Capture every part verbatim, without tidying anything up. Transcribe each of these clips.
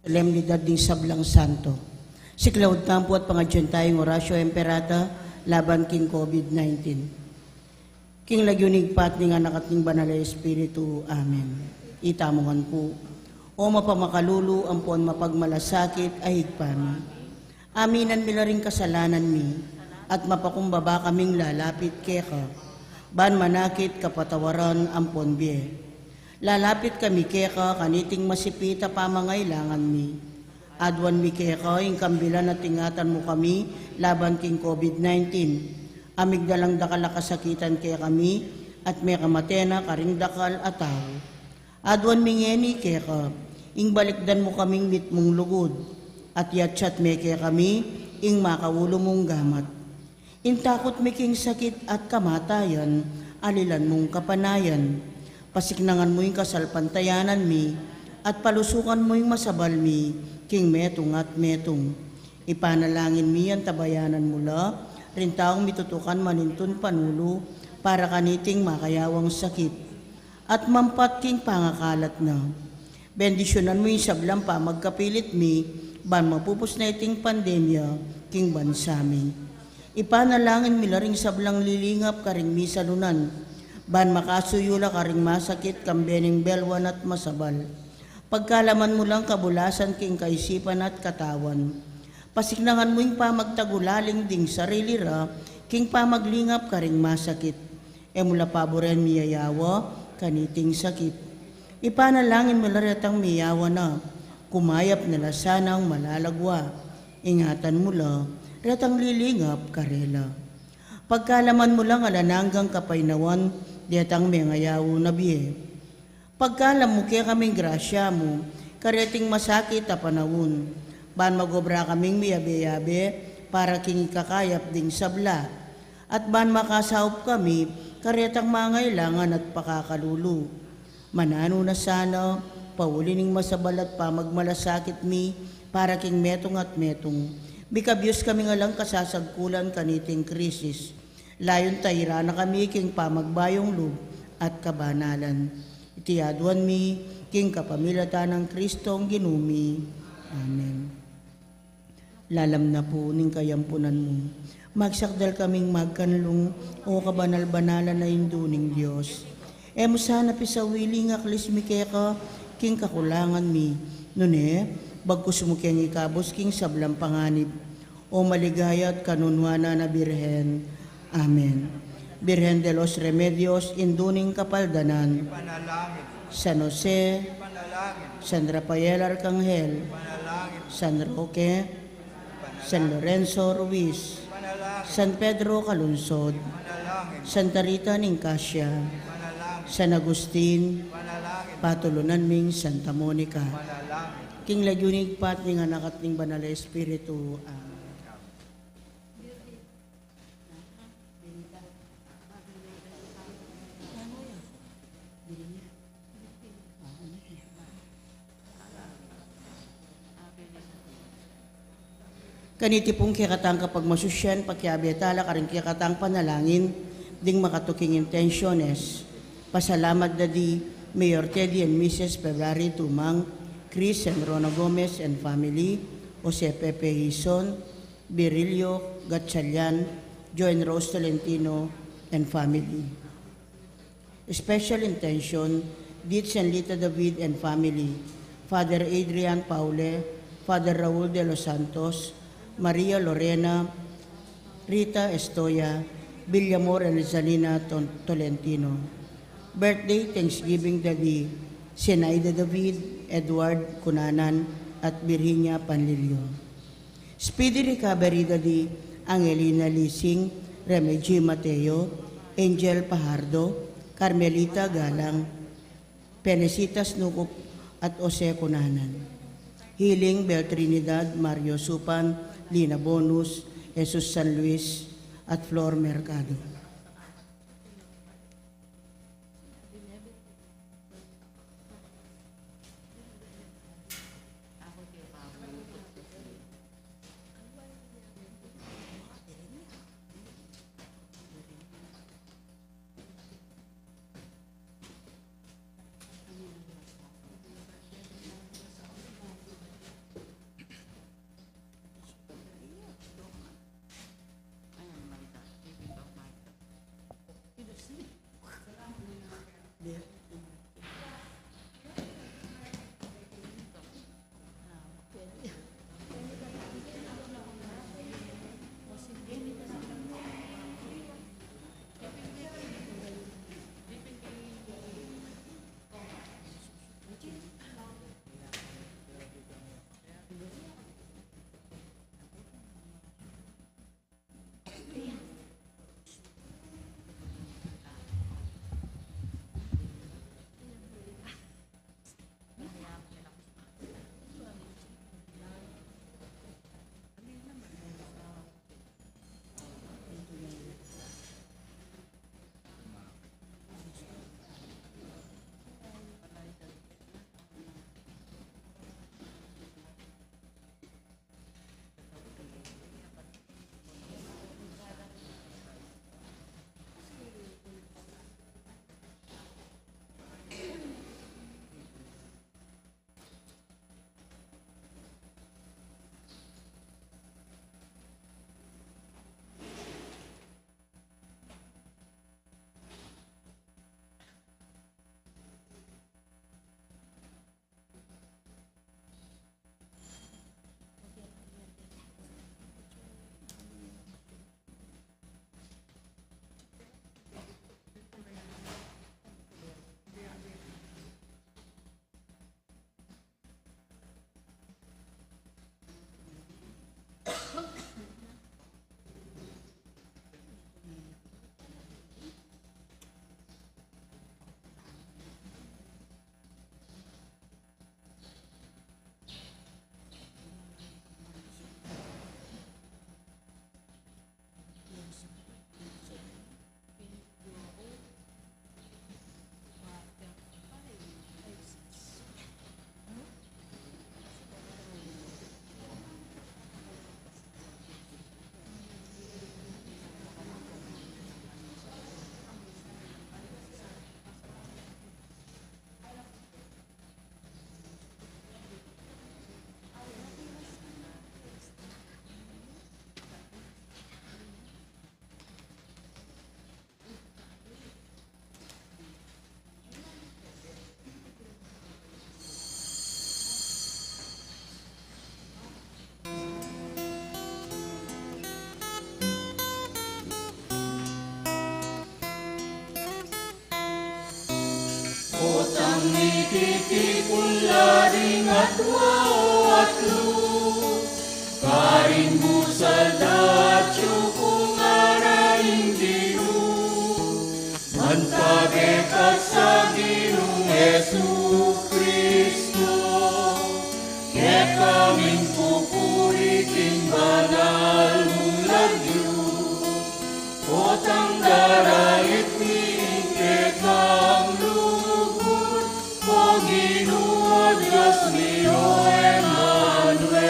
Solemnidad ding sablang santo. Siklaud tampu at pangadyan tayung Oratio Imperata laban king COVID nineteen. King lagyu ning Ibpa at ning Anak at ning Banal a Espiritu. Amen. Itamu ngan pu. O mapamakalulu ampon mapagmalasakit a Ibpa mi, aminan mi la ring kasalanan mi, at mapakumbaba kaming lalapit keka, ban manakit kapatawaran ampon bie. Lalapit kami keka kaniting masipit a pamangailangan mi. Aduan mi keka ing kambilan at ingatan mu kami laban king COVID nineteen. A migdalang dakal a kasakitan kekami at mekamate na karing dakal a tau. Aduan mi ngeni keka ing balikdan mu kaming mitmung lugud, at yatsat me kekami ing makaulu mung gamat. Ing takut mi king sakit at kamatayan, alilan mung kapanayan. Pasiknangan mu ing kasalpantayanan mi, at palusukan mu ing masabal mi king metung at metung. Ipanalangin mi antabayanan mu la ring taung mitutukan manintun panulu para kaniting makayawang sakit at mampat king pangakalat na. Bendisyunan mu ing sablang pamagkapilit mi, ban mapupus na iting pandemya king bansa mi. Ipanalangin mi la ring sablang lilingap karing misalunan, ban makasuyu la karing masakit kambe ning belwan at masabal. Pagkalaman mu lang kabulasan king kaisipan at katawan. Pasiknangan mu ing pamagtagulaling ding sarili ra king pamaglingap karing masakit. E mu la paburen miyayawa kaniting sakit. Ipanalangin mu la retang miyawa na, kumayap na la sanang malalagwa. Ingatan mu la retang lilingap karela. Pagkalaman mu lang alang anggang kapaynawan detang mengayawan na bie. Pagkalam mu kekaming grasya mu kareting masakit a panaun, ban magobra kaming miyabe-yabe para king ikakayap ding sabla, at ban makasaup kami karetang mangailangan at pakakalulu. Mananu na sana, pauli ning masabal at pamagmalasakit mi para king metung at metung, mikabyus kaming alang kasasagkulan kaniting krisis. Layun tairan na kami king pamagbayung lub at kabanalan. Iti aduan mi king kapamilatan nang Kristong Ginu mi. Amen. Lalam na pu ning kayampunan mu, magsakdal kaming magkanlung, o kabanal-banalan a Indu ning Dios. E mu sana pisawili ing aklis mi keka king kakulangan mi, nune bagkus mu keng ikabus king sablang panganib. O maligaya at kanunuanan a Birhen. Amen. Birhen de los Remedios, Indu ning Kapaldanan. Ipanalangin. San Jose, ipanalangin. San Rafael Arcangel, ipanalangin. San Roque, ipanalangin. San Lorenzo Ruiz, ipanalangin. San Pedro Calungsod, ipanalangin. Santa Rita ning Cascia, ipanalangin. San Agustin, ipanalangin. Patulunan ming Santa Monica. Ipanalangin. King lagyu ning Ibpa at ning Anak at ning Banal a Espiritu. Amen. Kaniti pung kekatang kapagmasusyan, pakiabe tala karing kekatang panalangin ding makatuking intensiones. Pasalamat da di Mayor Teddy and Missus February Tumang, Chris and Rona Gomez and family, Jose Pepe Hison, Virilio Gatchalian, Joan Rose Tolentino and family. Special intention, Ditch and Lita David and family, Father Adrian Paule, Father Raul de los Santos, Maria Lorena, Rita Estoya, Villamor and Rizalina Ton-, Tolentino. Birthday, Thanksgiving da di Zenaida David, Edward Cunanan, at Virginia Panlilio. Speedy recovery da di Angelina Lising, Remegio Mateo, Angel Pajardo, Carmelita Galang, Penecitas Nucup, at Jose Cunanan. Healing, Bel Trinidad, Mario Supan, Lina Bonus, Jesus San Luis, at Flor Mercado. Mititipun la ding atua o atlu, karing busal datyu ku ngana ning Ginu. Mantabe ka sa Ginung Jesu Kristo, kekaming pupuri king banal mung lagyu. Potang daralit mi ing kekang lugud, O Ginu, O Dios mi, O Emmanuel.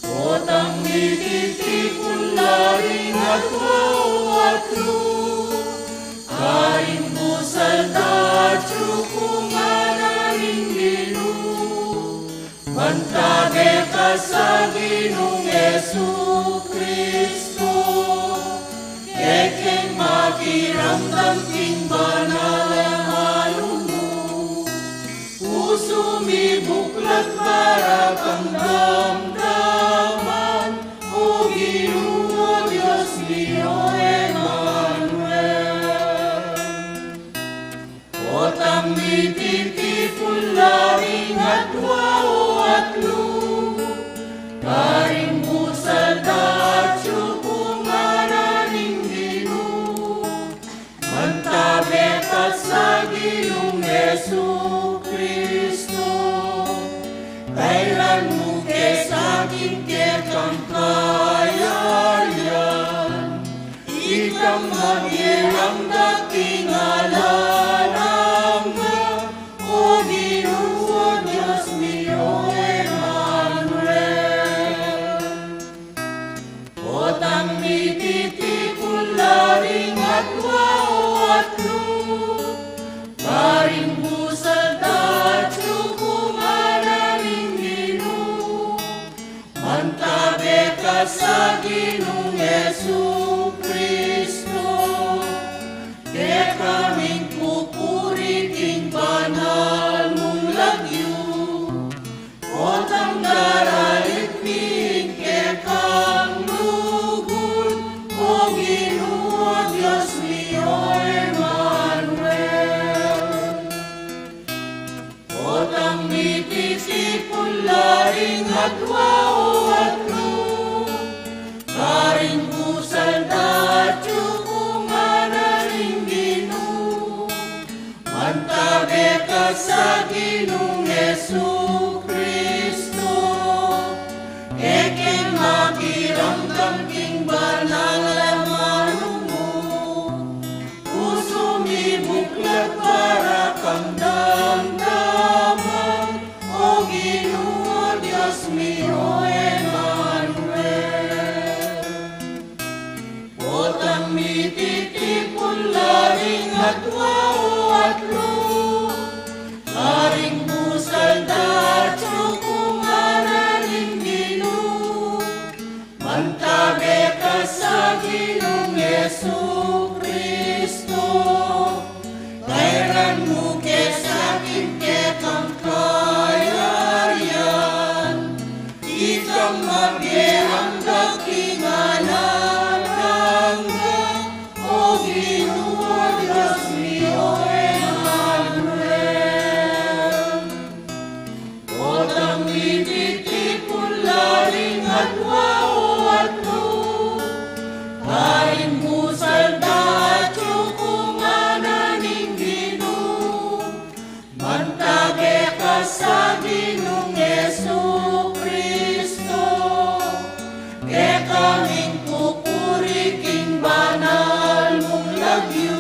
Potang mititipun la ring atua o atlu, karing busal datyu ku ngana ning Ginu. Mantabe ka sa Ginung Jesu Kristo, kekeng makiramdam king banal a malugud. Pusu mi buklat para kang damdaman, O Ginu, O Dios mi, O Emmanuel. Potang mititipun la ring atua o atlu, karing busal datyu ku ngana ning Ginu. Mantabe ka sa Ginung Jesu Kristo, kailan mu ke sa akin kekang kayarian. Ikang magirang dating alang angga, O Ginu, O Dios mi, O Emmanuel. Potang mititipun la ring atua o atlu, karing busal datyu ku ngana ning Ginu. Mantabe ka sa Ginung Jesu Kristo, kekaming pupuri king banal mung lagyu. Potang daralit mi ing kekang lugud, O Ginu, O Dios mi, O Emmanuel. Potang mititipun la ring atua o atlu, karing busal datyu ku ngana ning Ginu. Mantabe ka sa Ginung Jesu Kristo, kekeng makiramdam king banal a malugud. Pusu mi buklat para kang damdaman, O Ginu, O Dios mi, O Emmanuel. Potang mititipun la ring atua o atlu, karing busal datyu ku ngana ning Ginu. Mantabe ka sa Ginung Jesu Kristo, kailan mu ke sa akin kekang kayarian. Ikang magirang dating alang angga, O Ginu, O Dios mi, O Emmanuel. Potang mititipun la ring atua o atlu, karing busal datyu ku ngana ning Ginu. Mantabe ka sa Ginung Jesu Kristo, kekaming pupuri king banal mung lagyu.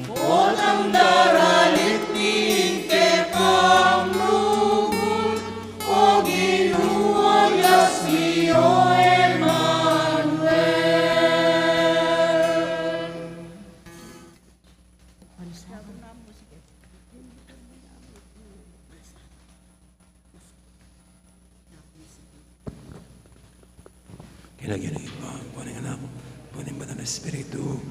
Potang daralit mi ing kekang lugud, O Ginu, O Dios mi, O Emmanuel. King lagyu ning Ibpa, ampo ning Anak, ampo ning Banal a Espiritu.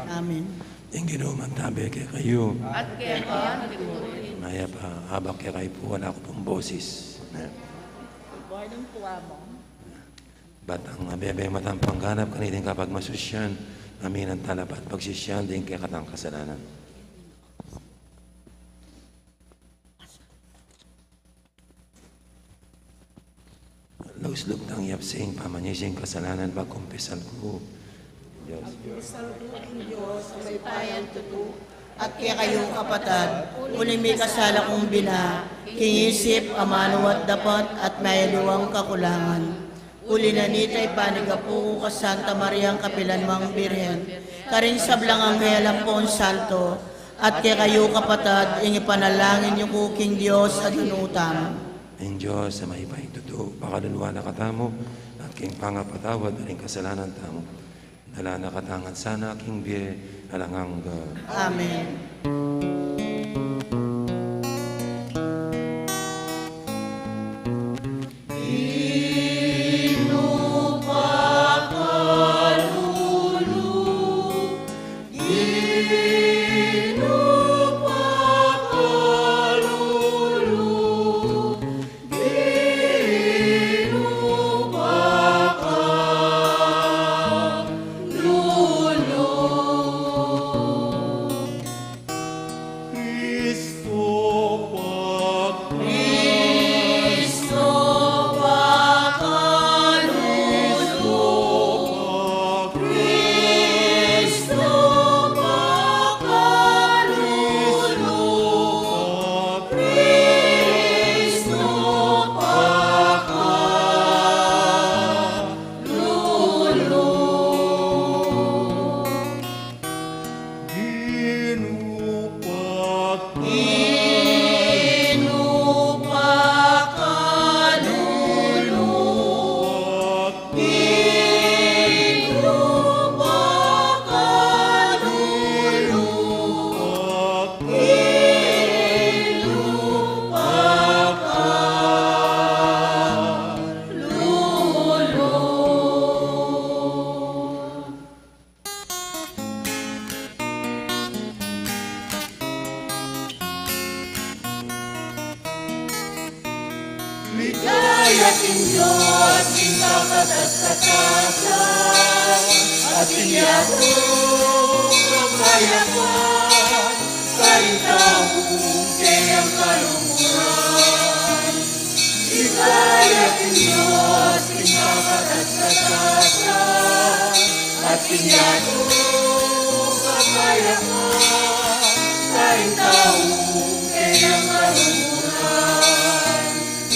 Amen. Ing Ginu mantabe kekayu. At keka naman rin. Mayap a abak kekayu pu, anak ku pung bosis. Good morning po, Amo. Bat ang abebe matang pangganap kaniting kapagmasusyan, aminan tala pa at pagsisyan ding kekatang kasalanan. Islub tang yapsing pamanisi king kasalanan, pagkumpisal ku. Diyos. Salubungin Diyos, mayupayang tutu, at kekayu kapatad, uling mikasala kung bina, king isip, amanu at dapat, at mayaliwang kakulangan. Uli na nita, ipanigapu ku kang Santa Mariang kapilan mang Birhen, karing sablang anghel ampong santo, at kekayu kapatad, ing ipanalangin yu ku king Diyos a Ginu tamu. Ing Diyos a mayupayang tutu, pakalulu na katamu, at king pangapatawad da ring kasalanan tamu, dala na katamu ngan sana king bie alang angga. Amen. Ligaya king Dios king kakatas-katasan, at king yatu kapayapan, karing taung keyang kalunguran. Ligaya king Dios king kakatas-katasan, at king yatu kapayapan, karing taung keyang kalunguran.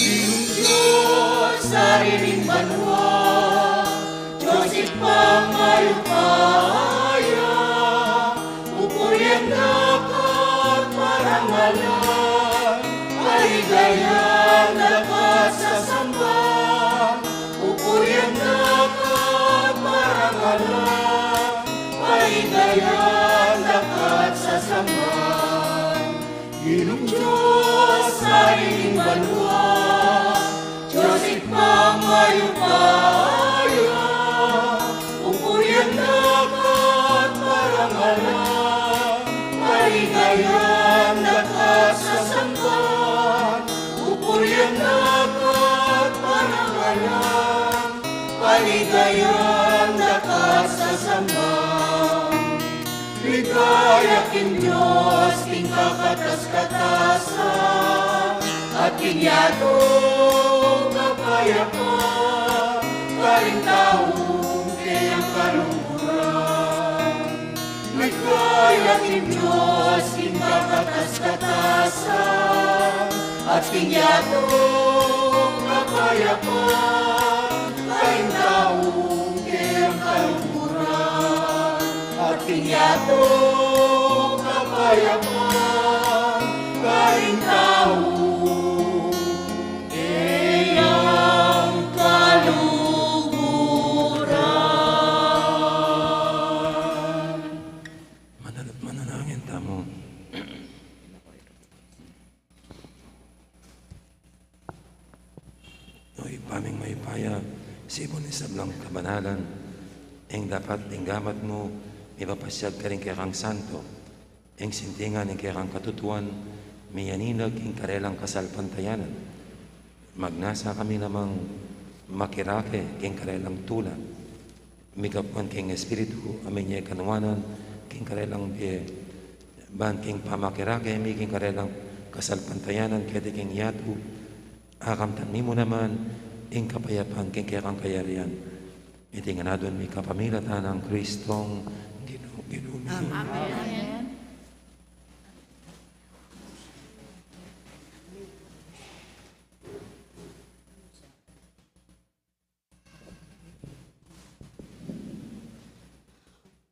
Ginung Dios, ari ning banua, Dios Ibpang mayupaya, pupurian da ka at parangalan, paligayan da ka at sasamban, pupurian da ka at parangalan, paligayan da ka at sasamban. Ginung Dios, ari ning banua, Dios Ibpang mayupaya, pupurian da ka at parangalan, paligayan da ka at sasamban, pupurian da ka at parangalan, paligayan da ka at sasamban. Ligaya king Dios king kakatas-katasan, at king yatu kapayapan, karing taung keyang kalunguran. Ligaya king Dios king kakatas-katasan, at king yatu kapayapan, karing taung keyang kalunguran. At king yatu kapayapan, karing taung keyang kalunguran. Manal-, manalangin tamu. O Ibpa ming mayupaya, sipun ning sablang kabanalan, ing dapat ing gamat mu, mipapasiag karing kekang santo, ing sintingan ning kekang katutuan, miyaninag king karelang kasalpantayanan. Magnasa kami namang makirake king karelang tula, migapuan king Espiritu a minye kanuanan king karelang bie, ban king pamakirake mi king karelang kasalpantayanan keti king yatu, akamtan mi mu naman ing kapayapan king kekang kayarian. Iti ngan adwan mi kapamilatan nang Kristong Ginu-, Ginu mi. Amen.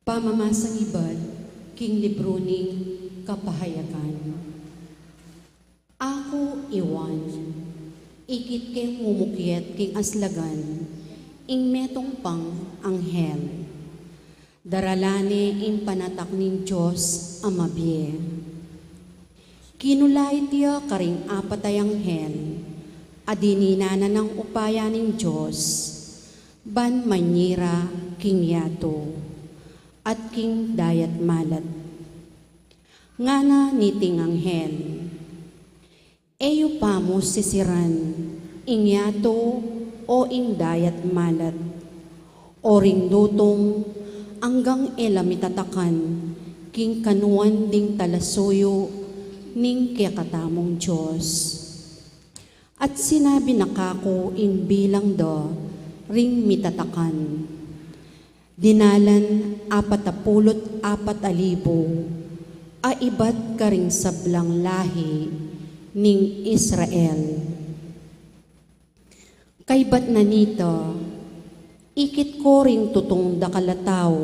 Pamamasang ibat king libru ning Kapahayapan. Aku i Juan, ikit keng mumukyat king aslagan, ing metung pang anghel. Daralan ne ing panatak ning Dios a mabie. Kinulait ya karing apat a anghel a dininan nang upaya ning Dios, ban manyira king yatu, at king dayat malat. Ngana niting anghel, "E yu pa mu sisiran ing yatu o ing dayat malat, o ring dutung anggang e la mitatakan king kanuan ding talasuyu ning kekatamung Dios." At sinabi na kaku ing bilang da ring mitatakan. Dinalan apat a pulu't apat a libu a ibat karing sablang lahi ning Israel. Kaybat na nita, ikit ku ring tutung dakal a tau,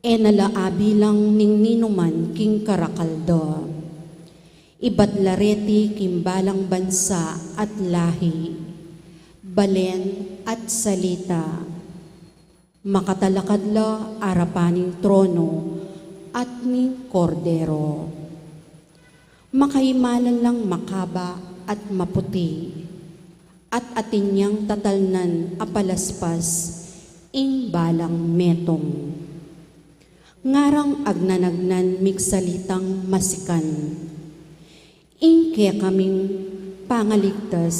e na la abilang ning ninuman king karakal da. Ibat la reti king balang bansa at lahi, balen at salita. Makatalakad la arapan ning trono at ning Kordero. Makaimalan lang makaba at maputi, at atin yang tatalnan a palaspas ing balang metung. Ngarang agnan-agnan migsalitang masikan. Ing kekaming pangaligtas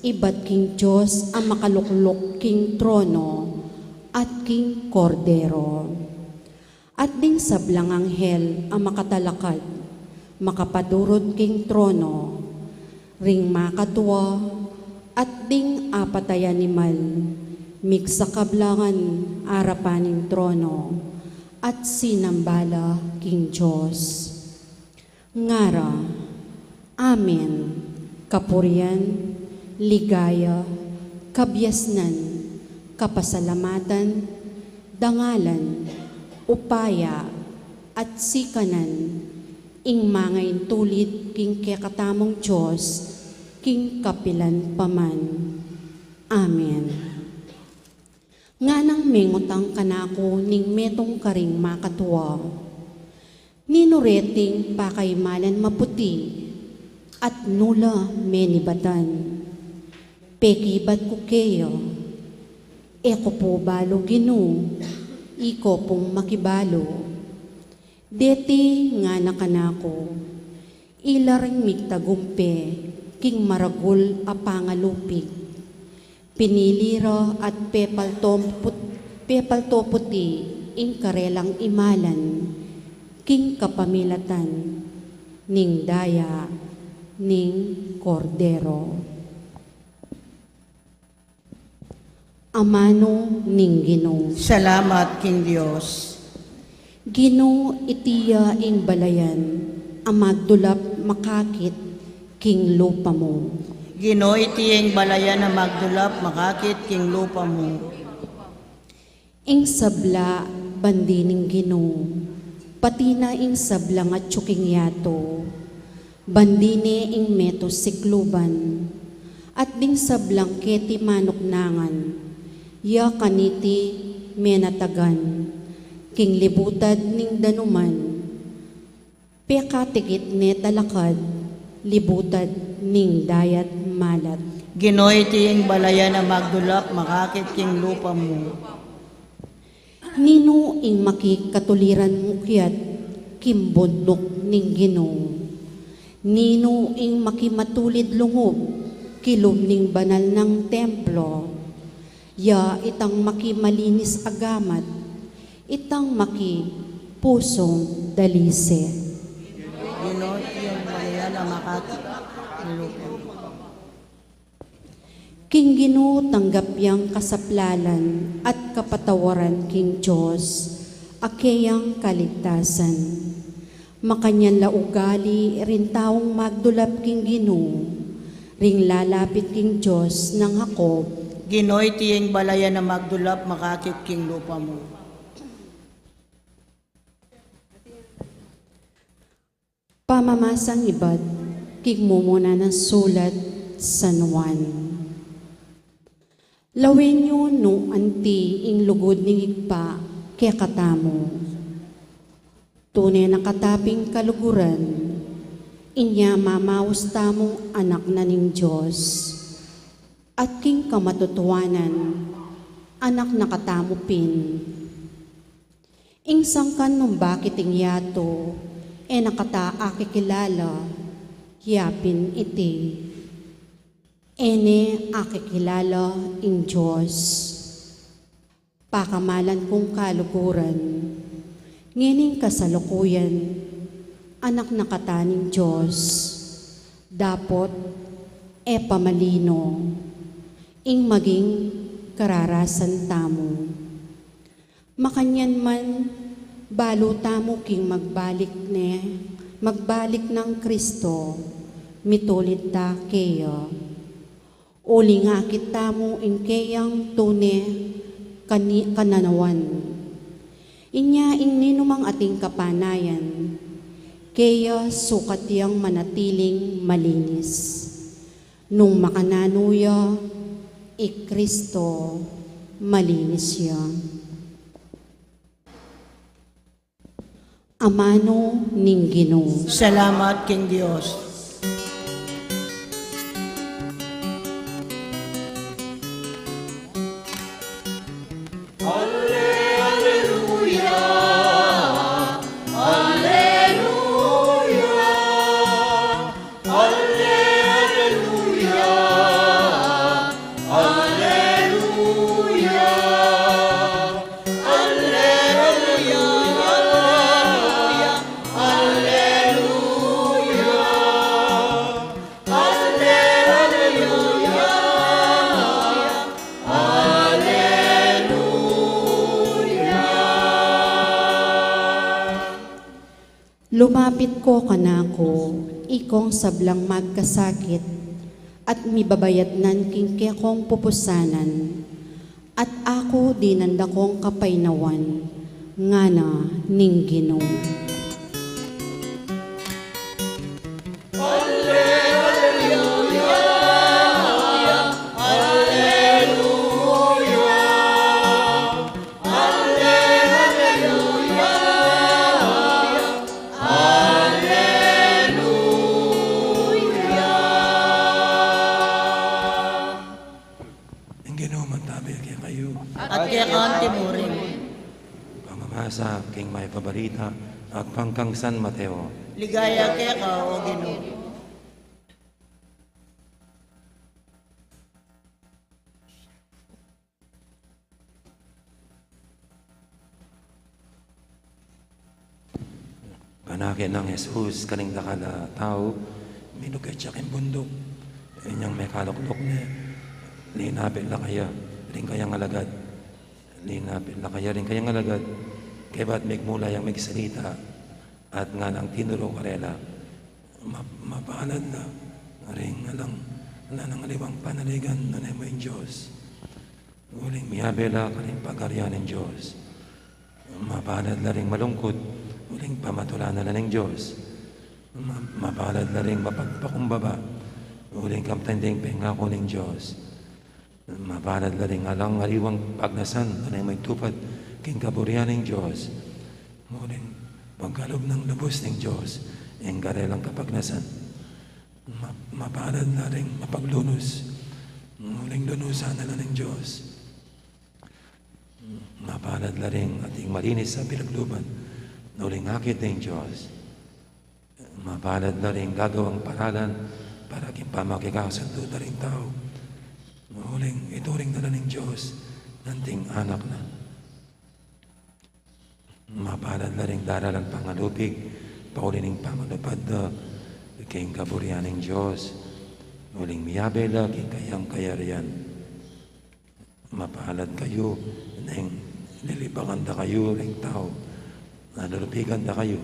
ibat king Dios a makalukluk king trono at king Kordero. At ding sablang anghel a makatalakad, makapadurut king trono, ring makatua, at ding apat a animal, migsakablangan arapan ning trono, at sinamba la king Dios. Ngara, "Amen. Kapurian, ligaya, kabiasnan, kapasalamatan, dangalan, upaya, at sikanan, ing mangaintulid king kekatamung Dios, king kapilan pa man. Amen." Nganang mengutang kanaku ning metung karing makatua, "Ninu reting pakaimalan maputi, at nu la menibatan?" Pekibat ku keya, "E ku pu balu, Ginu, ika pung makibalu." Deti ngana kanaku, "Ila ring migtagumpe king maragul a pangalupig. Pinili ra at pepalto put-, pepalto puti ing karelang imalan king kapamilatan ning daya ning Kordero." Amanu ning Ginu. Salamat king Dios. Ginu, iti ya ing balayan a magdulap makakit king lupa mu. Ginu, iti ya ing balayan a magdulap makakit king lupa mu. Ing sabla bandi ning Ginu, pati na ing sablang atyu king yatu, bandi ne ing metung sikluban, at ding sablang keti manuknangan, ya kaniti menatagan, king libutad ning danuman, pekatikit ne talakad, libutad ning dayat malat. Ginu, iti ing balayan a magdulap makakit king lupa mu. Ninu ing makikatuliran mukyat king bunduk ning Ginu? Ninu ing makimatulid lungub kilub ning banal nang templo? Ya itang makimalinis a gamat, itang makipusung dalise. Ginu, iti ing balayan a makakit king lupa mu. King Ginu tanggap yang kasaplalan at kapatawaran king Dios a keyang kaligtasan. Makanyan la ugali ring taung magdulap king Ginu, ring lalapit king Dios nang Jacob. Ginu, iti ing balayan a magdulap makakit king lupa mu. Pamamasang ibat king mumuna nang sulat San Juan. Lawen yu nung anti ing lugud ning Ibpa kekatamu. Tune na kata pin kaluguran, inya mamaus tamung anak na ning Dios, at king kamatutuanan, anak na katamu pin. Ing sangkan nung bakit ing yatu e na kata akikilala, ya pin iti: E ne akikilala ing Dios. Pakamalan kung kaluguran, ngening kasalukuyan, anak na kata ning Dios, dapot e pa malino ing maging kararasan tamu. Makanyan man, balu tamu king magbalik ne, magbalik nang Kristo, mitulid ta keya. Uling akit tamu ing keyang tune kani-, kananawan. Inya ing ninumang ating kapanayan, keya sukat yang manatiling malinis. Nung makananu ya, i Kristo malinis ya. Amanu ning Ginu. Salamat king Dios. Lumapit ko kanaku, ikong sablang magkasakit at mibabayatnan king kekong pupusanan, at aku dinan da kong kapaynawan, ngana ning Ginu. Ing Ginu mantabi kekayu. At keka mu rin. Pamamasa king Mayap a Balita agpang kang San Mateo. Ligaya keka, o Ginu. Panakit nang Jesus karing dakal a tau, minugit ya king bunduk. Inyang mekalukluk ne, linapit la keya ring kayang alagad. Linapit la keya ring kayang alagad, kaybat migmula yang migsalita, at nganang tinuru karela, "Ma-, mapalad la ring alang, alang aliwang panaligan, nune mu ing Dios. Uling miyabe la karing pagarian ning Dios. Mapalad la ring malungkut, uling pamatulan na la ning Dios. Ma-, mapalad la ring mapagpakumbaba, uling kamtan ding pengaku ning Dios. Mapalad la ring alang aliwang pagnasan, nune mu ing tupad king kaburian ning Dios. Uling pagkalub nang lubus ning Dios ing karelang kapagnasan. Ma-, mapalad la ring mapaglunus, uling lunusan na la ning Dios. Mapalad la ring ating malinis a pinagluban, uling akit ning Dios. Mapalad la ring gagawang paralan para king pamakikasundu da ring tau, uling ituring na la ning Dios anting anak na. Mapalad la ring daralan pangalupig, pauli ning pangalupad da king kaburian ning Dios. Uling miyabe la king kayang kayarian. Mapalad kayu neng lilibangan da kayu ring tau, na lulupigan da kayu,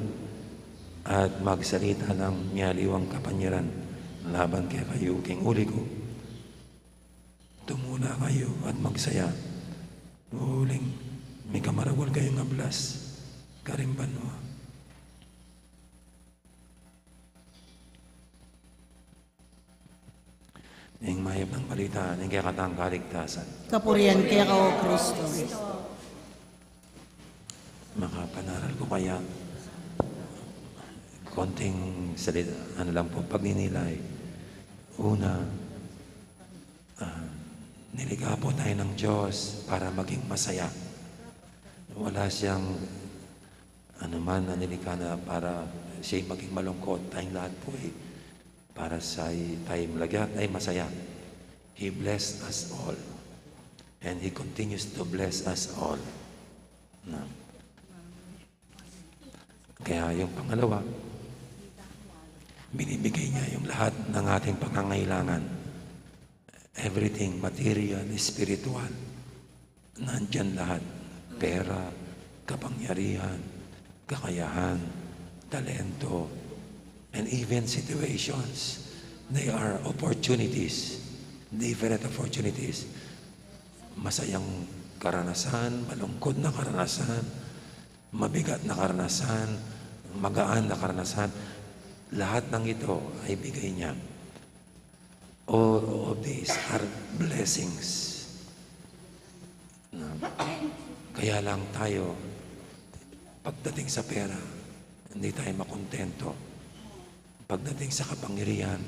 at magsalita lang mialiwang kapanyaran laban kekayu king uli ku. Tumula kayu at magsaya, uling mikamaragul kayung ablas karing banua. Ing mayap nang balita ning kekatang kaligtasan. Kapurian keka, O Kristo. Makapanaral ku kaya konting salita, ano lang po, pagninilay. Una, ah, nilikha po tayo ng Diyos para maging masaya. Wala siyang anuman na nilikha na para siya'y maging malungkot. Tayong lahat po eh, para sa i-, tayo malagyan ay masaya. He blessed us all. And He continues to bless us all. Na. Kaya yung pangalawa, binibigay niya yung lahat ng ating pangangailangan. Everything, material, spiritual. Nandyan lahat. Pera, kapangyarihan, kakayahan, talento, and even situations. They are opportunities, different opportunities. Masayang karanasan, malungkot na karanasan, mabigat na karanasan, magaan na karanasan. Lahat ng ito ay bigay niya. All of these are blessings. Na, kaya lang tayo, pagdating sa pera, hindi tayo makontento. Pagdating sa kapangyarihan,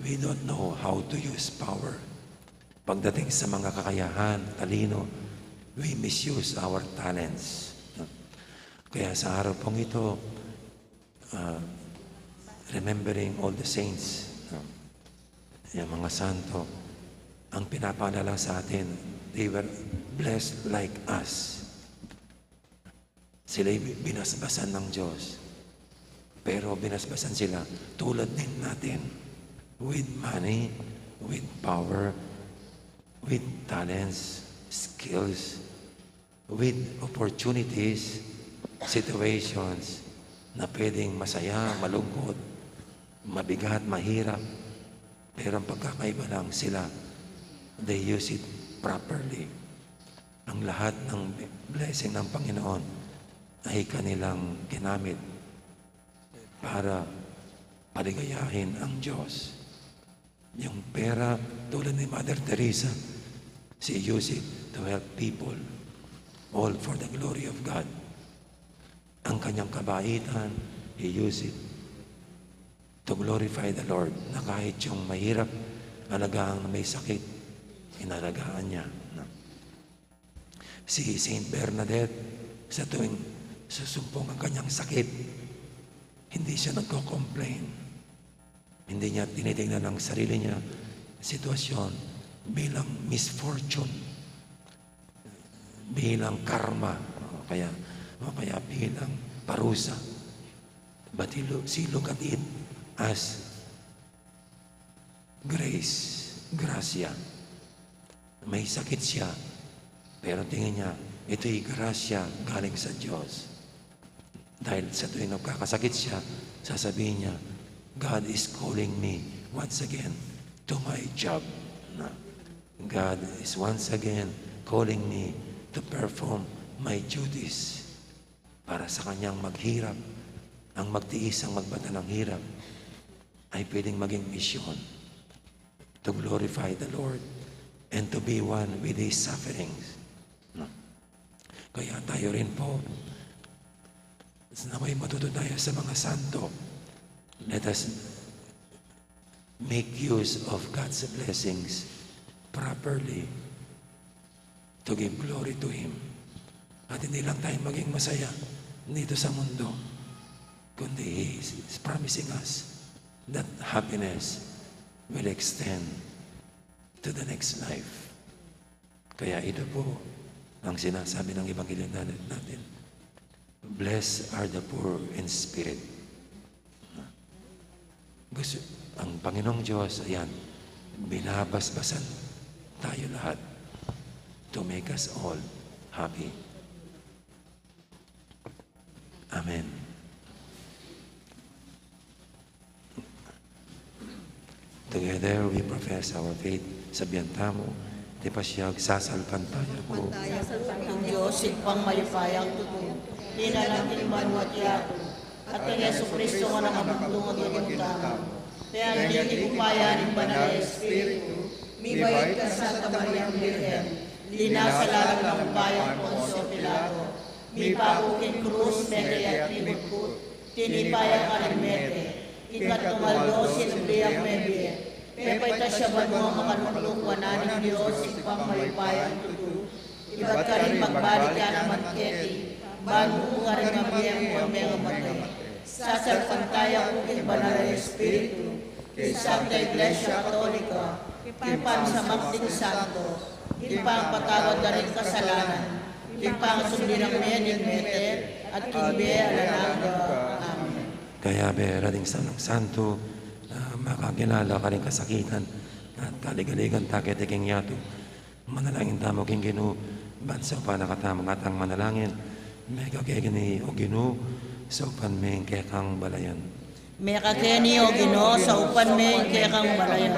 we don't know how to use power. Pagdating sa mga kakayahan, talino, we misuse our talents. Kaya sa araw pong ito, ah, remembering all the saints, no? Yung mga santo, ang pinapaalala sa atin, they were blessed like us. Sila'y bi-, binasbasan ng Diyos. Pero binasbasan sila tulad din natin. With money, with power, with talents, skills, with opportunities, situations na pwedeng masaya, malungkot, mabigat, mahirap. Pero ang pagkakaiba lang sila, they use it properly. Ang lahat ng blessing ng Panginoon ay kanilang ginamit para paligayahin ang Diyos. Yung pera, tulad ni Mother Teresa, she used it to help people, all for the glory of God. Ang kanyang kabaitan, he used it to glorify the Lord, na kahit yung mahirap alagaan na may sakit, inalagaan niya, no? Si Saint Bernadette, sa tuwing susumpong ang kanyang sakit, hindi siya nagko-complain. Hindi niya tinitingnan ang sarili niya sitwasyon bilang misfortune, bilang karma, o kaya, o kaya bilang parusa. But he lo-, she look at it as grace, grasya. May sakit siya, pero tingin niya, ito'y grasya galing sa Diyos. Dahil sa tuwing nagkakasakit siya, sasabihin niya, "God is calling me once again to my job." Na, "God is once again calling me to perform my duties." Para sa kanyang maghirap, ang magtiis, ang magbata ng hirap, ay pwedeng maging misyon to glorify the Lord and to be one with His sufferings. No? Kaya tayo rin po, nawa'y matuto tayo sa mga santo. Let us make use of God's blessings properly to give glory to Him. At hindi lang tayo maging masaya dito sa mundo, kundi He is promising us that happiness will extend to the next life. Kaya ito po ang sinasabi ng Ebanghelyo na-, natin, "Blessed are the poor in spirit." Gusto, ang Panginoong Diyos, ayan, binabasbasan tayo lahat. To make us all happy. Amen. Together we profess our faith. Sabian tamu, tipasyag, sasalpantaya ku. Sasalpantaya ku king Dios, Ibpang mayupayang tutu, linalang king banua at yatu, at kang Jesucristo a anak ning Ginung tamu. Pendinig king upaya ning Banal a Espiritu, mibait king Santa Mariang Birhen, linasa lalam ning upaya nang Poncio Pilato, mipaku king krus, mete at mimutkut, tinipa ya karing mete, ikatlu nang aldo sinubli yang mebie, pepaitas ya banua, makalukluk wanan ning Dios, Ibpang mayupayang tutu, ibat karin magbalik ya naman keti, ban mumu karing mabie ampon mengamatay. Sasalpantaya ku king Banal a Espiritu, king Santa Iglesia Katolika, king pamisamak ding santo, king pangapatawad da ring kasalanan, king pangasubli ning mie ning mete, at king bie alang angga. Amen. Kayabe ra ding santo, ah, makakilala karing kasakitan, at kaligaligan ta keti king yatu. Manalangin tamu king Ginu, ban saupan na katamu ngan atang manalangin. Mekakeni, O Ginu, saupan me ing kekang balayan. Mekakeni, O Ginu, saupan me ing kekang balayan.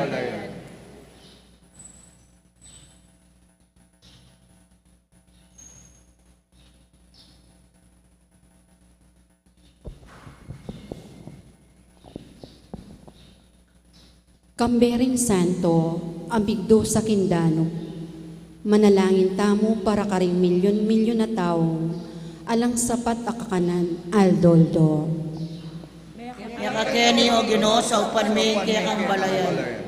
Kambe ring santo a migdusa king danup, manalangin tamu para karing milyun-milyun a taung alang sapat a kakanan aldo-aldo. Mekakeni, O Ginu, saupan me ing kekang balayan.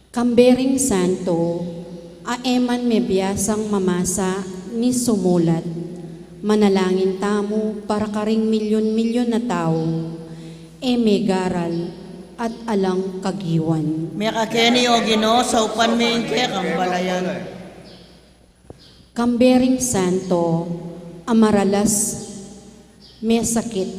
Kambe ring santo a e man mebiasang mamasa ni sumulat, manalangin tamu para karing milyun-milyun a taung e megaral at alang kagiwan. Mekakeni, O Ginu, saupan me ing kekang balayan. Kambe ring santo a maralas mesakit,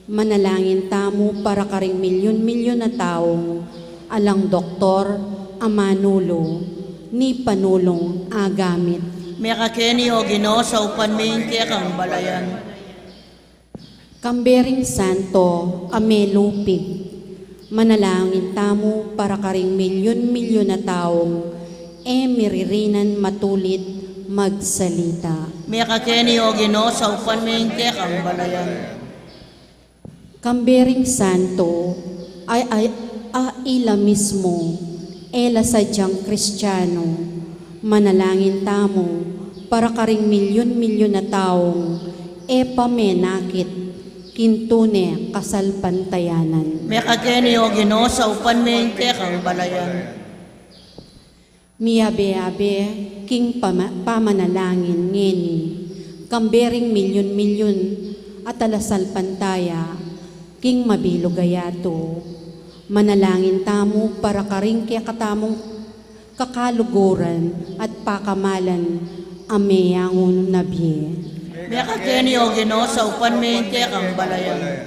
manalangin tamu para karing milyun-milyun a taung alang doktor a manulu ni panulung a gamit. Mekakeni, O Ginu, saupan me ing kekang balayan. Kambe ring santo a melupig, manalangin tamu para karing milyun-milyun a taung e miririnan matulid magsalita. Mekakeni, O Ginu, saupan me ing kekang balayan. Kambe ring santo a, a, a ila mismu e la sadyang Kristiano, manalangin tamu para karing milyun-milyun a taung e pa menakit king tune kasalpantayanan. Mekakeni, O Ginu, saupan me ing kekang balayan. Miyabe-yabe king pama-, pamanalangin ngeni, kambe ring milyun-milyun a talasalpantaya king mabilug a yatu. Manalangin tamu para karing kekatamung kakaluguran at pakamalan a meyangu na bie. Mekakeni, O Ginu, saupan me ing kekang balayan.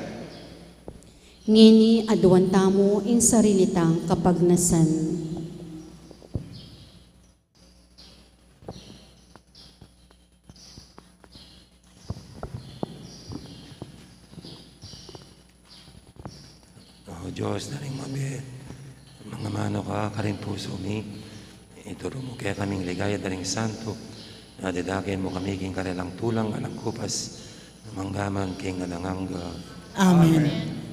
Ngeni aduan tamu ing sarili tang kapagnasan. O Dios da ring mabie, mangamanu ka karing pusu mi, ituru mu kekaming ligaya da ring santo, at idake mu kami king karelang tulang alang kupas, mangga man king alang angga. Amen. Amen.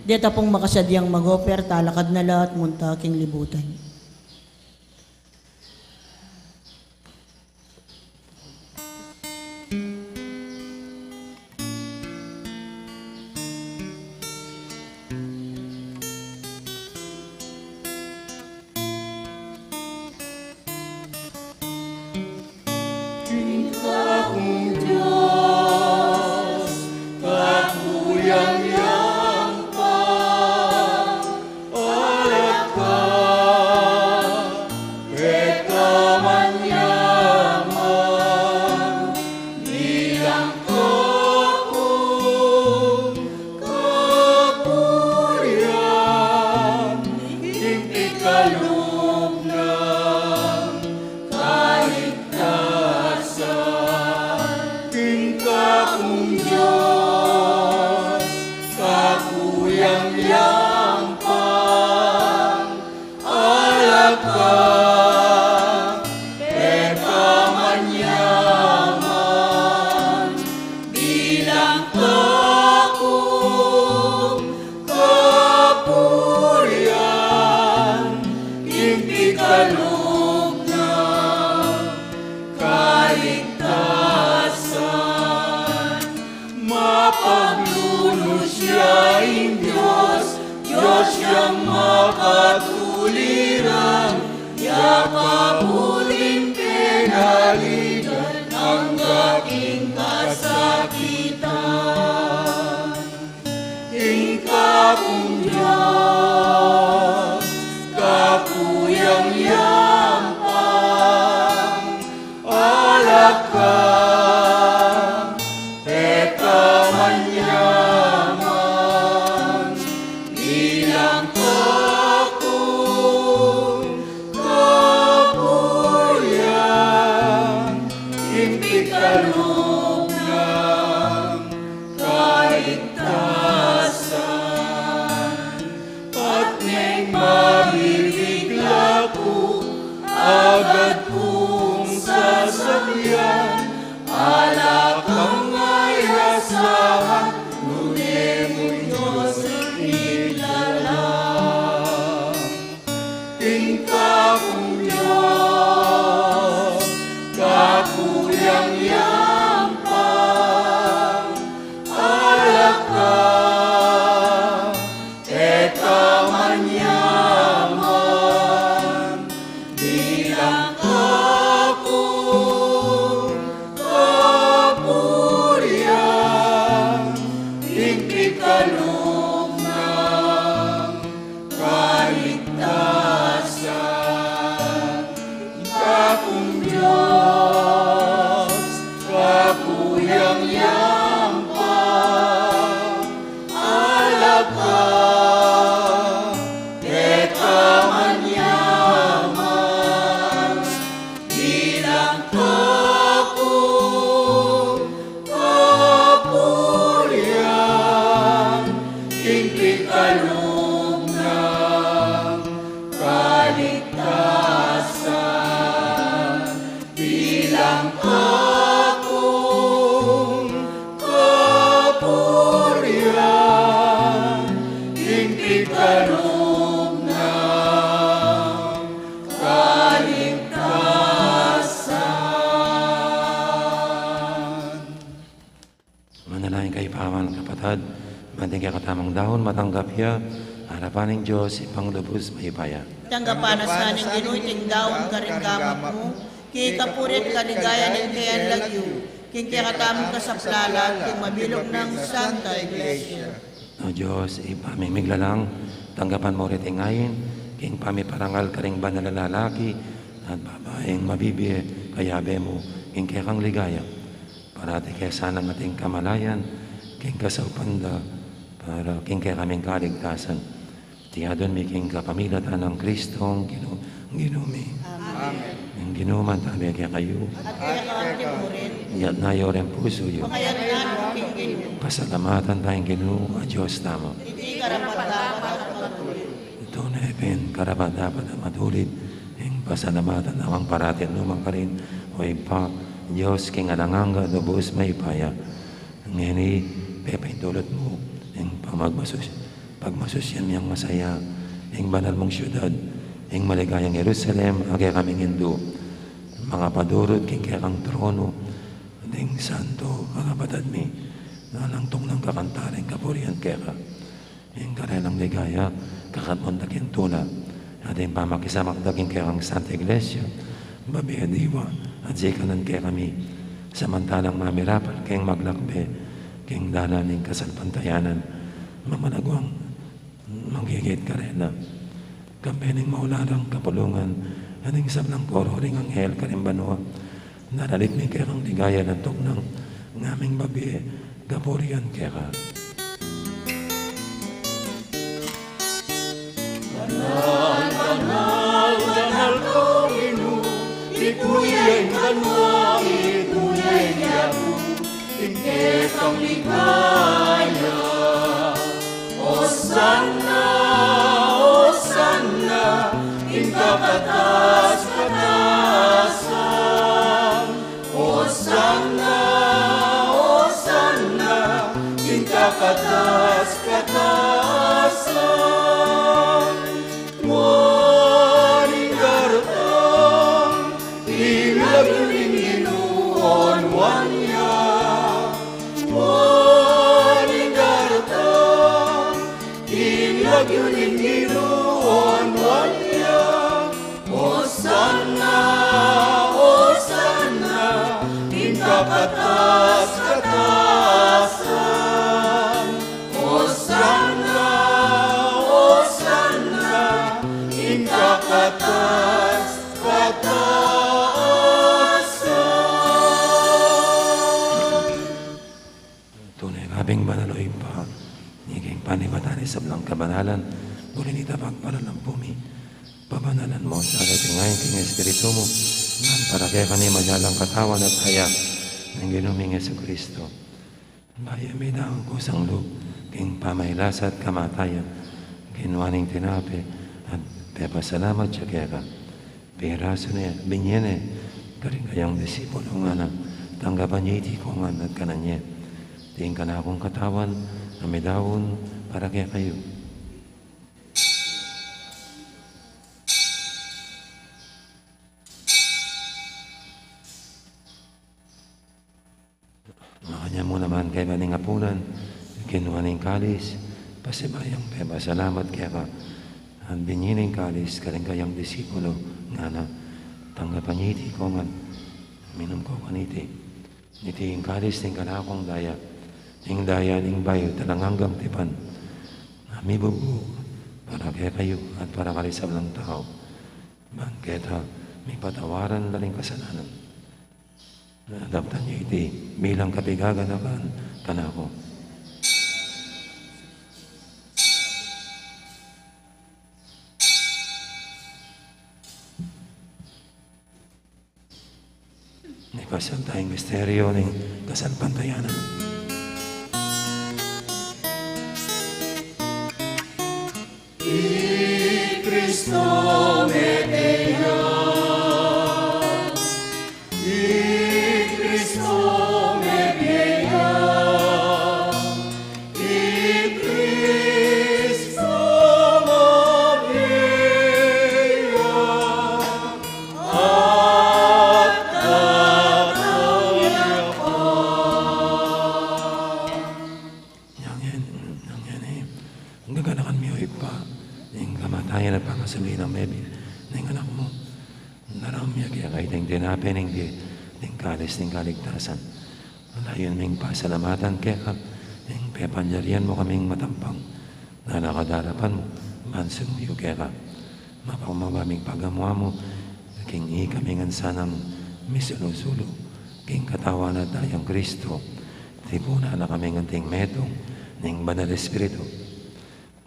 Deta pung makasadyang mag-offer, talakad na la at munta king libutan. Dios, Dios yang makatuliran, ya kaputing penaligan angga king kasakitan. Ing Kapung Dios, Kapu yang yampang, alak ka, e ka manyaman, bilang Kapung, Kapu yang, ing pikalub nang kaligtasan. At neng mabibigla ku, agad kung sasakyan, ala kang ayasahan, nune mu Dios inilalang. Ing Kapung Dios, Kapu yang yampang, alak ka, e ka manyaman, bilang Kapung, Kapu yang, ing pikalub nang kaligtasan. Kapung Dios, Kapu yang yampang, alak ka, e ka manyaman, bilang Kapung, Kapu yang, ing pikalub nang kaligtasan. Bilang Kapung, Kapu yang, ing pikalub nang kaligtasan. Manalangin kayu, kapatad, ban king kekatamung daun matanggap ya arapan ning Dios, Ibpang lubus mayupaya. Tanggapan na sa ning Ginu iting daun karing gamat mu, king kapurian at kaligayan ning kayang lagyu, king kekatamung kasaplalan, king mabilug nang Santa Iglesia. O Dios, Ibpa ming miglalang, tanggapan mu riting ain king pamiparangal karing banal a lalaki at babaing mabibie kayabe mu king kekang ligaya. Parati ke sanang ating kamalayan king kasaupan da para king kekaming kaligtasan. Iti adwan mi king kapamilatan nang Kristong Ginu, Ginu mi. Amen. Ing Ginu mantabe kekayu. At keka mu rin. Iyatas yu ring pusu yu. Pakayatas king Ginu. Pasalamatan taya ing Ginu a Dios tamu. Iti karapat-dapat at matulid. Tune pin karapat-dapat at matulid ing pasalamatan da kang parati at nukarin man, O Ibpa, Dios king alang angga, lubus mayupaya. Ngeni pepaindulit mu ing pamagmasus-, pagmasusian mi ing masaya, ing banal mung siudad, ing maligayang Jerusalem, a kekaming indu, makapadurut king kekang tronu ding santo a kapatad mi, alang tuknang kakantaran ing kapurian keka. Ing karelang ligaya, kakatmun da king tula, at ing pamakisamak da king kekang Santa Iglesia, babie diwa, at sikanan kekami, samantalang mamirapal keng maglakbe king dalan ning kasalpantayanan, mamanaguang manggigit karela. Kambe ning maulagang kapulungan, at ing sablang koro ring anghel karing banua, naralit mi kekang ligaya at tuknang ngaming babie kapurian keka. Banal, banal, banal ka, O Ginu, ipu ya ing banua, ipu ya ing yabu, ing kekang ligaya. Osana, Osana, king kakatas-katasan. Osana, Osana, king kakatas-katasan. Nuan ing daratang king lagyu ning Ginu, o nuan ya. Nuan ing daratang kabanalan, uli nita pagpalalampu mi. Pabanalan mu sa king Espiritu mu, nang para kekami maging katawan at daya ning Ginu ming Jesucristo. Bayu mi dang kusang lub king pamagkasakit at kamatayan, kinua ne ing tinape at pepasalamat ya keka, pirasu ne, binie ne karing kayang disipulu, ngana: Tanggapan ye iti kongan at kanan ye. Iti ing kanakung katawan a midaun para kekayu. Makanyan mu naman kaybat ning apunan, kinua ne ing kalis, pasibayu yang pepasalamat keka, at binie ne ing kalis karing kayang disipulu, ngana: Tanggapan ye iti kongan, minum ko kaniti. Iti ing kalis ning kanakung daya, ing daya ning bayu at alang anggang tipan, a mibubu para kekayu at para karing sablang tau, ban keta mipatawaran la ring kasalanan. Daptan ye iti bilang kapaganakan kanaku. Ipasiag taya ing misteryu ning kasalpantayanan. I Kristo mete ya. I Kristo mete ya. I Kristo mete ya. At tatang ya pa. Yang yan, yang yan e. Gaganakan mi, o Ibpa, ing kamatayan at pangasubli nang mebie ning Anak mu. Daraun mi keka iting tinape ning bie, iting kalis ning kaligtasan. Layun ming pasalamatan keka ing pepanyaryan mu kaming matampang na nakadarapan mu ban sumuyu keka. Mapagmababang pagamu-amu king ikami ngan sanang misulu-sulu king katawan at dayang Kristo, tipunan na kami ngan anting metung ning Banal Espiritu.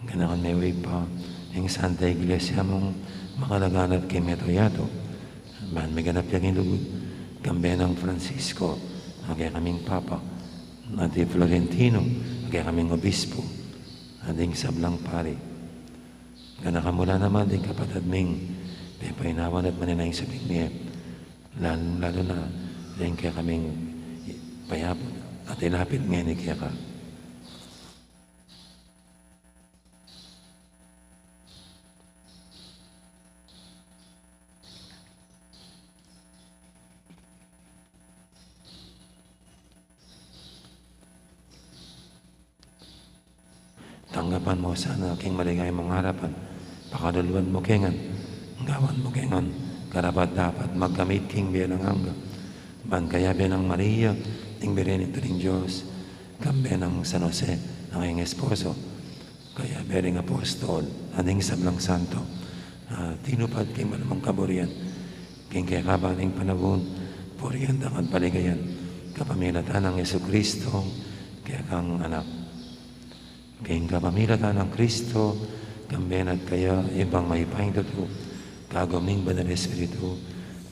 Ganakan me, o Ibpa, ing Santa Iglesia mung makalaganap king mabilug a yatu, ban miganap ya king lugud, kambe nang Francisco a kekaming Papa, at i Florentino a kekaming Obispo, at ding sablang pari. Ganakan mu la naman ding kapatad ming pepainawa at manenaya king subling mie, lalung-lalu na ding kekaming payabun at ilapit ngeni keka. Tanggapan mu sana king maligaya mung arapan, pakaluluan mu ke ngan, gawan mu ke ngan karapat-dapat magkamit king bie alang angga, ban kayabe nang Maria, ing Birhen ning Dios, kambe nang San Jose a kayang esposo, kayabe ring apostol, at ding sablang santo a tinupad king banal mung kaburian, king kekaban ning panaun, purian da ka at paligayan, kapamilatan nang Jesucristo, kekang Anak. King kapamilatan nang Kristo, kambe na at kaya, Ibpang mayupayang tutu, kagum ning Banal Espiritu,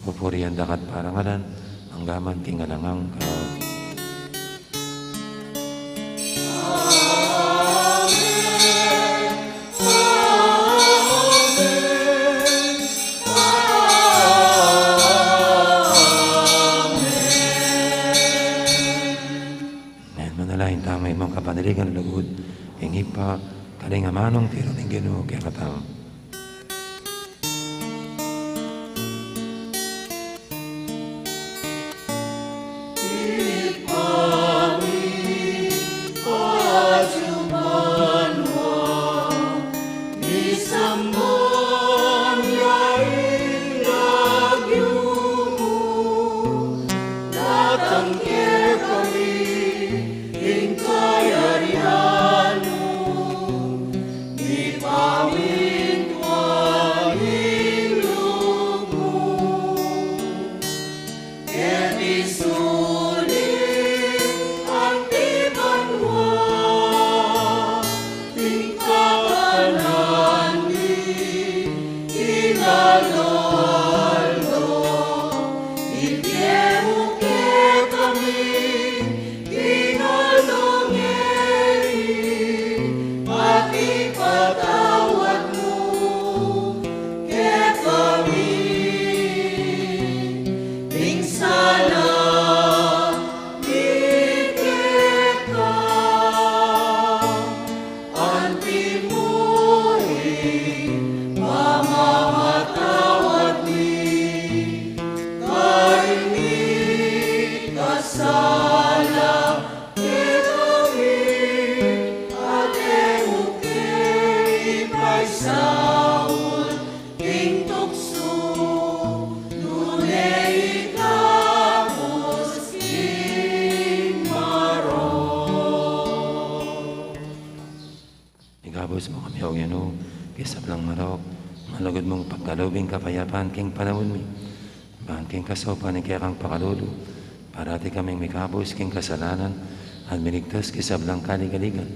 pupurian da ka at parangalan, angga man king alang angga. Amen. Manalangin tamu, ing kapanaligan lugud ning Ibpa, karing amanung tiru ning Ginu kekatamu. Ibpa mi, atsu ka banua, misamban ya ing lagyu mu, datang kekami ing kayarian mu, mipamin Ipatawad mu kekami ding sala mi keka, anti mu ing pamamatawad mi karing mikasala kekami, at e mu ke ipaisaul king tuksu, nune ikabus king marok. Ikabus mu kami, O Ginu, king sablang marok, malugud mung pagkalub ing kapayapan king panaun mi. Ban king kasaupan ning kekang pakalulu, parati kaming mikabus king kasalanan, at miligtas king sablang kaligaligan.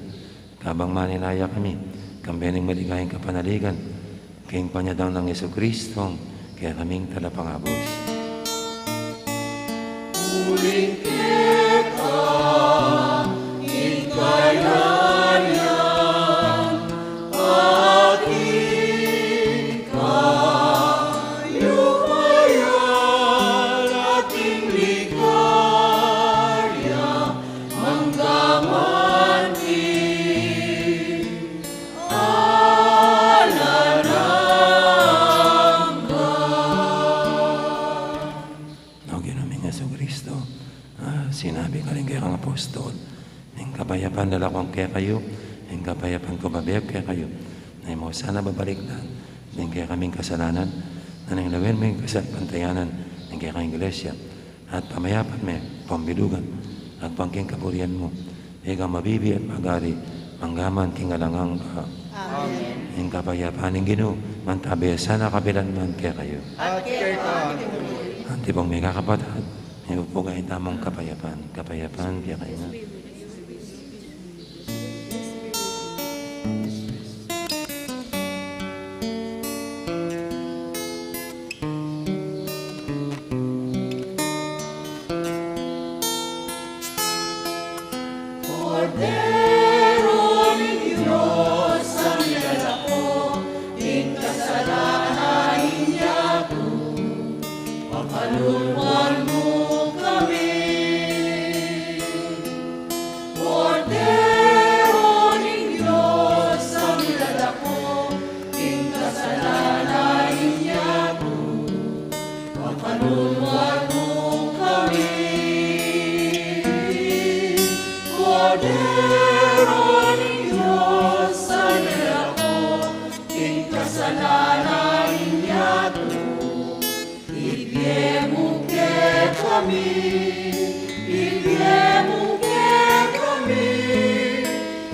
Kabang manenaya kami, kambe ning maligayang kapanaligan, king panyadang nang Jesucristong kekaming Talapangabus. Uling keka ing kayarian, at ing kayupayan, at ing ligaya, mangga man king alang angga. O Ginu ming Jesucristo, a sinabi karing kekang apostol, ing kapayapan dala ku kekayu, ing kapayapan ku babie ku kekayu. Na e mu sana babalikdan ding kekaming kasalanan, nune lawen mu ing kasalpantayanan ning kekang Iglesia, at pamayapan me pambilugan agpang king kaburian mu, ika a mabibie at mag-ari mangga man king alang angga. Amen. Ing kapayapan ning Ginu mantabe sana kapilan man kekayu. At keka naman. Antipong mikakapatad, mipupuga ing tamung kapayapan, kapayapan kekayu. Kordero ning Dios, a milalako king kasalanan ning yatu, pakaluluan mu kami. Kordero ning Dios, a milalako king kasalanan ning yatu, pakaluluan mu kami. Kordero ning Dios, a milalako king kasalanan ning yatu, ibie mu kekami, ibie mu kekami,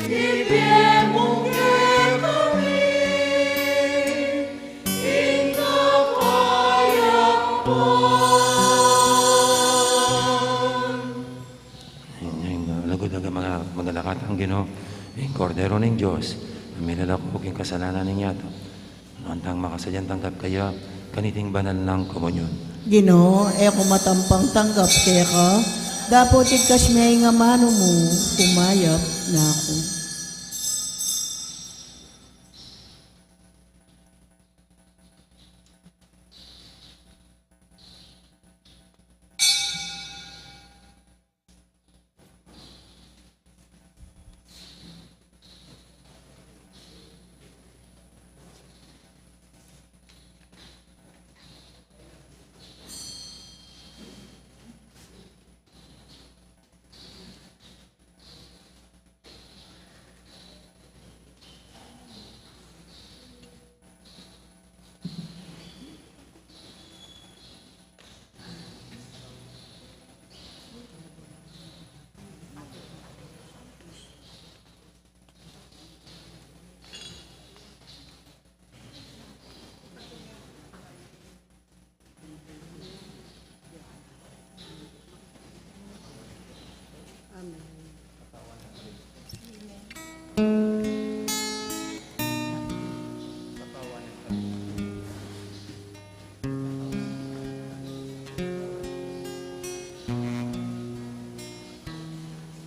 ibie mu kekami ing kapayapan. Ing, ing, lugud a maga-, magalakatang Ginu, ing Kordero ning Dios, a milalako king kasalanan ning yatu. Nuan tang makasadyang tanggap kaya kaniting banal nang komunyon. Ginu, e ku matampang tanggap keka, dapot igkas me ing amanu mu, kumayap na ku. Amen.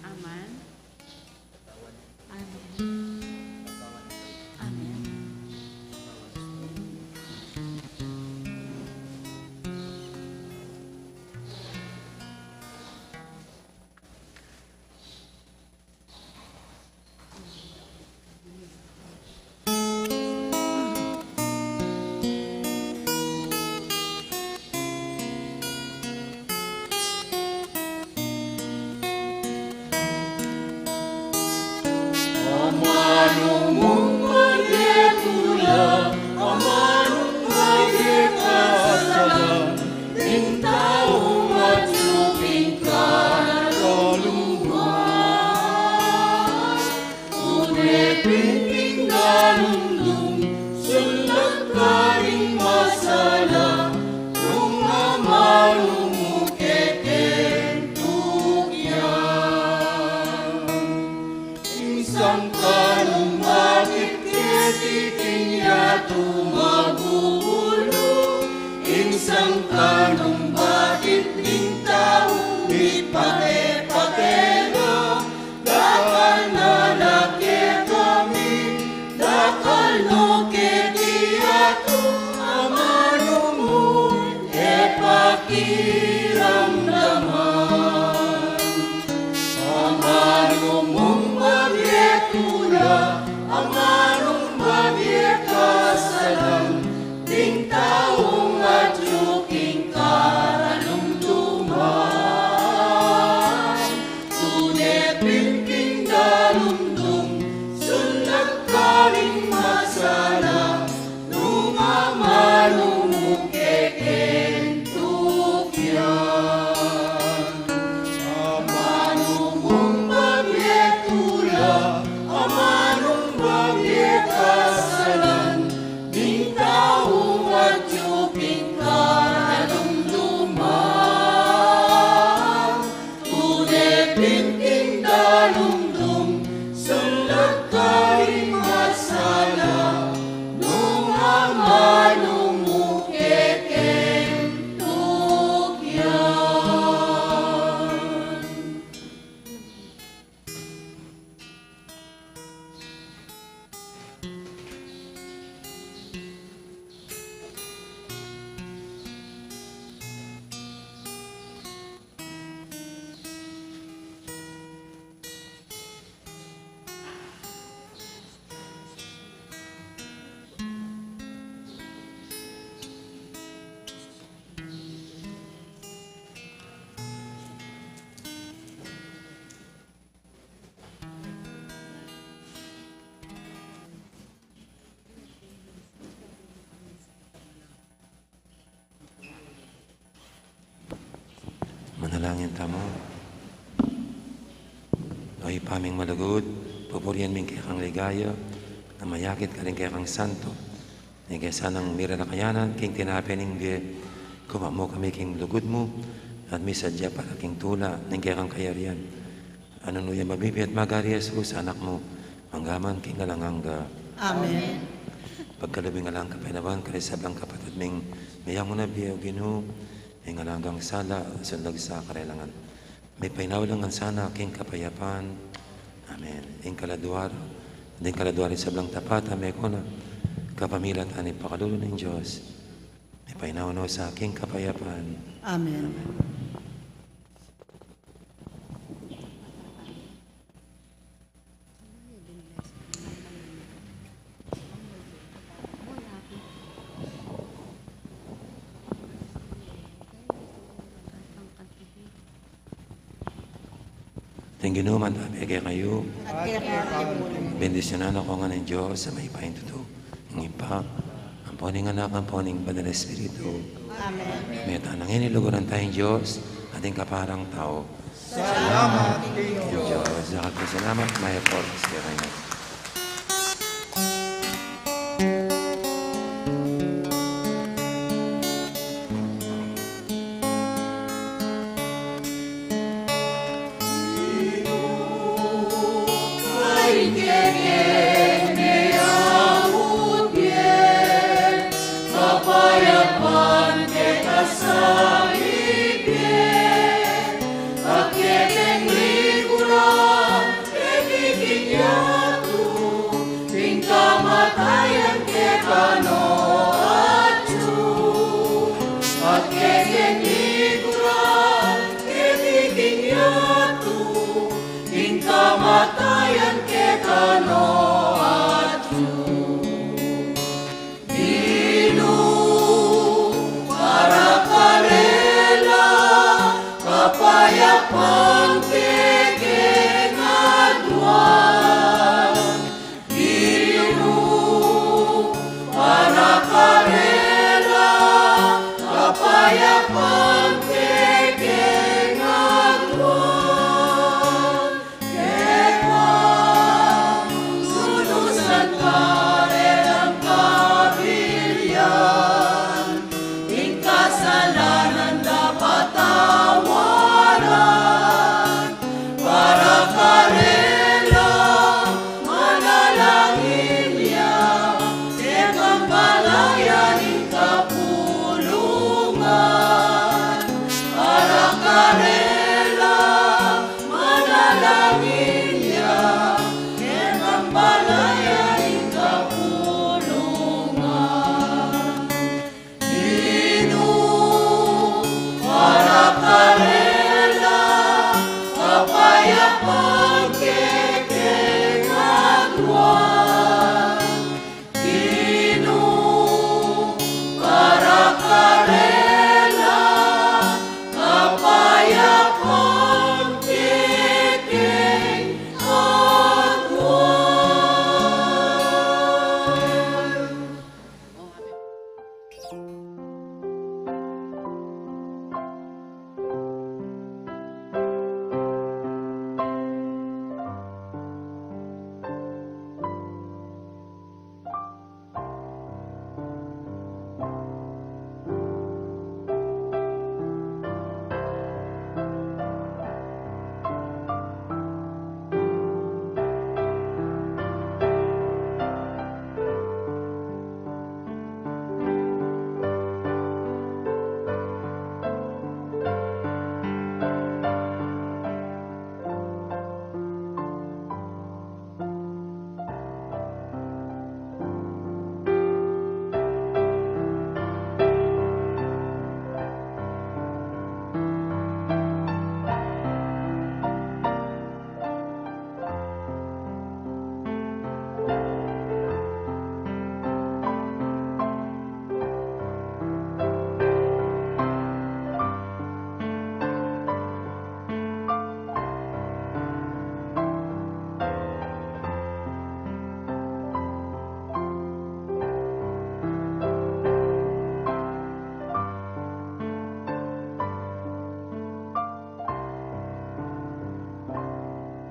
Amen. Tumagubulu ing sangkanung batit ning tau, mipake-pake na, dakal na la kekami, dakal no keti, atiu amanung mu e pakiramdaman. Amanung mung babie tula, amanung babie kasalan, ding taung atyu king karalumduman. Tune pin king dalumdum, sunat karing masala, nung amanung mu kekeng tukyan. Amanung mung babie tula, amanung babie kasalan, ding taung atyu king karalumduman. Tune pin king dalumdum, sunat karing masala, nung amanung mu kekeng tukyan. Manalangin tamu. O Ibpa ming malugud, pupurian mi ing kekang ligaya, na mayakit karing kekang santo. Ing kekang sanang miralakayanan king tinape ning bie, ikwa mu kami king lugud mu, at misadya para king tula ning kekang kayarian. Nune mabibie at magari i Jesus, Anak mu, mangga man king alang angga. Amen. Pagkalub ing alang kapaynawan karing sablang kapatad ming miyanguna bie, O Ginu, ing alang anggang sala, sunlag sa karelangan. Mipainawa la ngan sana king kapayapan. Amen. Ing kaladua, ing kaladua ring sablang tapat a mekona, kapamilatan ning pakalulu ning Dios, mipainawa no sa king kapayapan. Amen. Ing Ginu mantabe kekayu. At kekayu. Bendisyunan na kayu ngan ning Dios a mayupaya king tutu. Ing Ibpa, ampo ning Anak, ampo ning Banal a Espiritu. Amen. Mayta nang ini luguran taya ing Dios at ing kaparang tau. Salamat king Dios. Dakal pung salamat, mayap a oras kekayu ngan.